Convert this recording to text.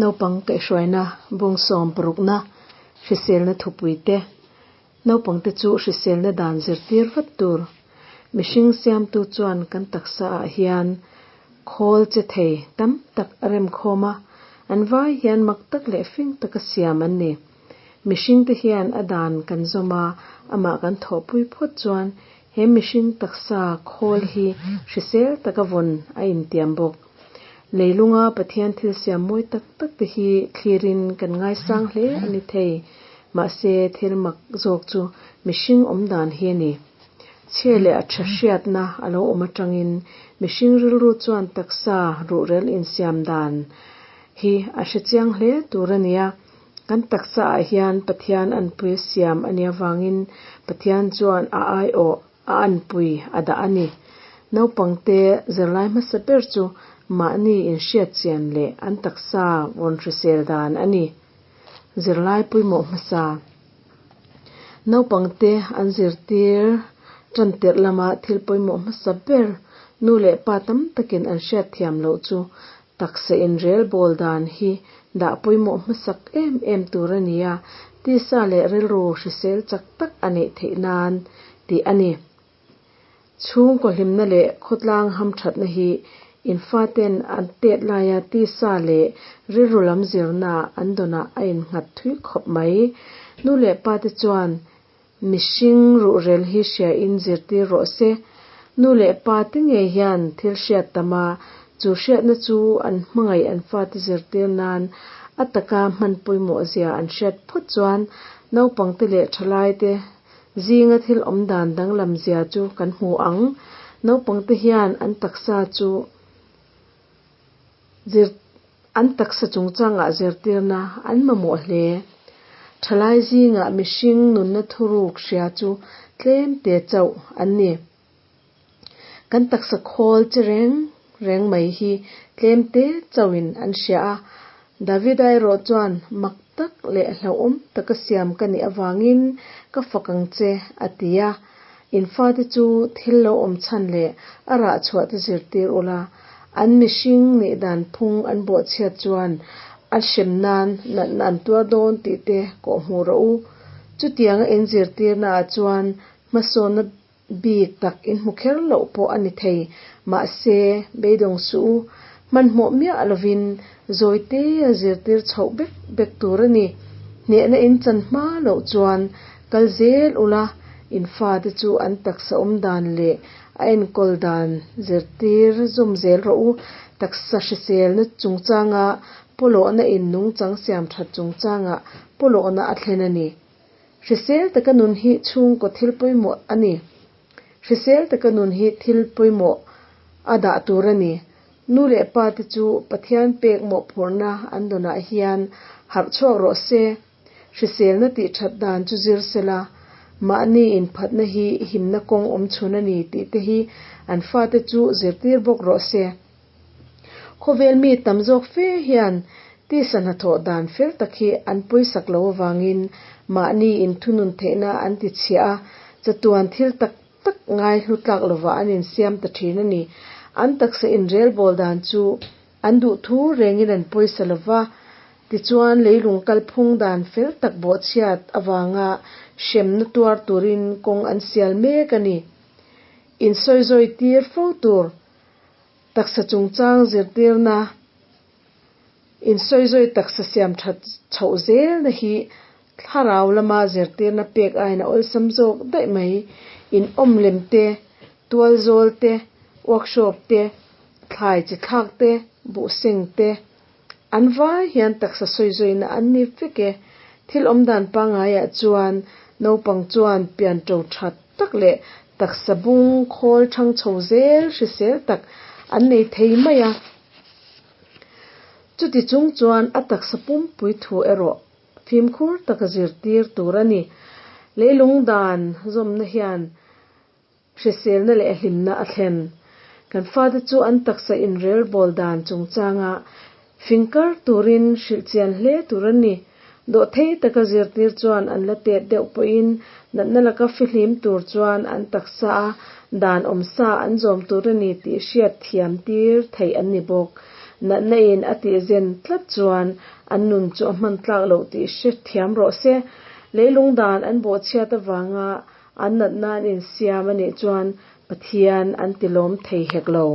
Naupang kaihhruaina bung sawmparukna hriselna thupui te, Naupangte chu hriselna dan zirtir vat tur. Mihring siamtu chuan kan taksa ah hian khawl che thei tam tak a remkhawm a, an vai hian mak tak leh fing taka siam an ni. Mihringte hian a dan kan zawm a, amah kan thawhpui phawt chuan he mihring taksa khawl hi hrisel taka vawn a intiam bawk. Leilunga Pathian thil siam mawi tak tak te hi thlirin kan ngaisang hle a ni thei. Mahse, thil mak zawk chu mihring awm dan hi a ni. Chhia leh a tha hriatna a lo awm atangin mihring rilru chuan taksa ruhrel insiam dan hi a hre chiang hle tur a ni a. Kan taksa ah hian Pathian anpui a siam a nih avangin Pathian chuan a aiawh a anpui a dah a ni. Naupangte zirlai hmasa ber chu mahni inhriat chian leh an taksa vawn hrisel dan a ni. Zirlai pawimawh hmasa. Naupangte an zirtir tan tirh lama thil pawimawh hmasa ber nu leh pa tam takin an hriat thiam loh chu Taksa inrelbawl dan hi dah pawimawh hmasak em em tur a ni a, tisa leh rilru hrisel chak tak a neih theih nan tih a ni. Chhungkaw hlimna leh khawtlang hamthatna hi infaten an tet laia tisa leh rilru lam zirna an dawnah a innghat thui khawp mai. Nu leh pate chuan Mihring ruhrel hi hria in zirtir rawh se. Nu leh pa te ngei hian thil hriat tam a, chu hriatna chu an hmangaih an fate zirtir nan a taka hman pawimawh zia an hriat phawt chuan naupangte leh thalaite zinga thil awm dan danglam zia chu kan hmu ang. Naupangte hian an taksa chu zir An taksa chungchangah zirtirna an mamawh hle. Thalai zingah mihring nunna thuruk hria chu tlem te chauh an ni. Kan taksa khawl che reng reng mai hi tlem te chauhin an hria a, Davida erawh chuan mak tak leh hlauhawm taka siam ka nih avangin ka fak ang che a ti a. In fate chu thil lo awm chhan leh a rah chhuah te zirtir ula, an mihring nih dan phung an bawhchhiat chuan a hrem nan natna an tuar dawn tih te kawh hmuh rawh u. Chutianga in zirtirna ah chuan hmasawnna bik tak in hmu kher loh pawh a ni thei. Mahse, beidawng suh u, hmanhmawh miah lovin zawite a zirtir chhoh bek bek tur a ni. Hnehna in chan hma loh chuan kal zel ula, in fate chu an taksa awm dan leh a enkawl dan zirtir zawm zel rawh u. Taksa hriselna chungchanga pawlawhna in nungchang siam that chungchanga pawlawhna a thlen a ni. Hrisel taka nun hi chhungkaw thil pawimawh a ni. Hrisel taka nun hi thil pawimawh a dah tur a ni. Nu leh pa te chu Pathian pek mawhphurhna an dawnah hian harh chhuak rawh se. Hriselna tih that dan chu zir sela, mahni inphatna hi himna kawng awm chhun a ni tih te hi an fate chu zirtir bawk rawh se. Khawvel mi tam zawk fe hian tisa hnathawh dan fel tak hi an pawisak lo avangin mahni inthunun theihna an ti chhiah a, chatuan thil tak tak ngai hlu tlak lovah an insiam ta thin a ni. An taksa inrelbawl dan chu an duh thu rengin an pawisa lo va, tichuan leilung kalphung dan fel tak bawhchhiat avanga hremna tuar turin kawng an sial mek a ni. Insawizawi tir fo tur taksa chungchang zirtirna Insawizawi taksa siam that chhoh zelna hi thlarau lama zirtirna pek aiin a awlsam zawk daih mai. Inawm lem te, tual zawl te, workshop te, thlai chi thlak te, buhseng te an vai hian taksa sawizawina an ni vek e. Thil awmdan pangaiah chuan naupang chuan pian to tha tak leh taksa bung khawl thang chho zel hrisel tak an nei thei mai a. Chuti chung chuan a taksa pumpui thu erawh fimkhur taka zirtir tur a ni. Leilung dan zawmna hian hriselna leh hlimna a thlen. Kan fate chu an taksa inrelbawl dan chungchanga fingkar turin hrilh chian hle tur a ni. Dawhthei taka zirtir chuan an la tet deuh pawhin natna laka fihlim tur chuan an taksa a dan awmsa an zawm tur a ni tih hriat thiam tir theih an ni bawk. Natna in a tihzen tlat chuan an nun chu a hman tlak loh tih hre thiam rawh se. Leilung dan an bawhchhiat avanga an natna an insiam a nih chuan Pathian an tilawm thei hek lo.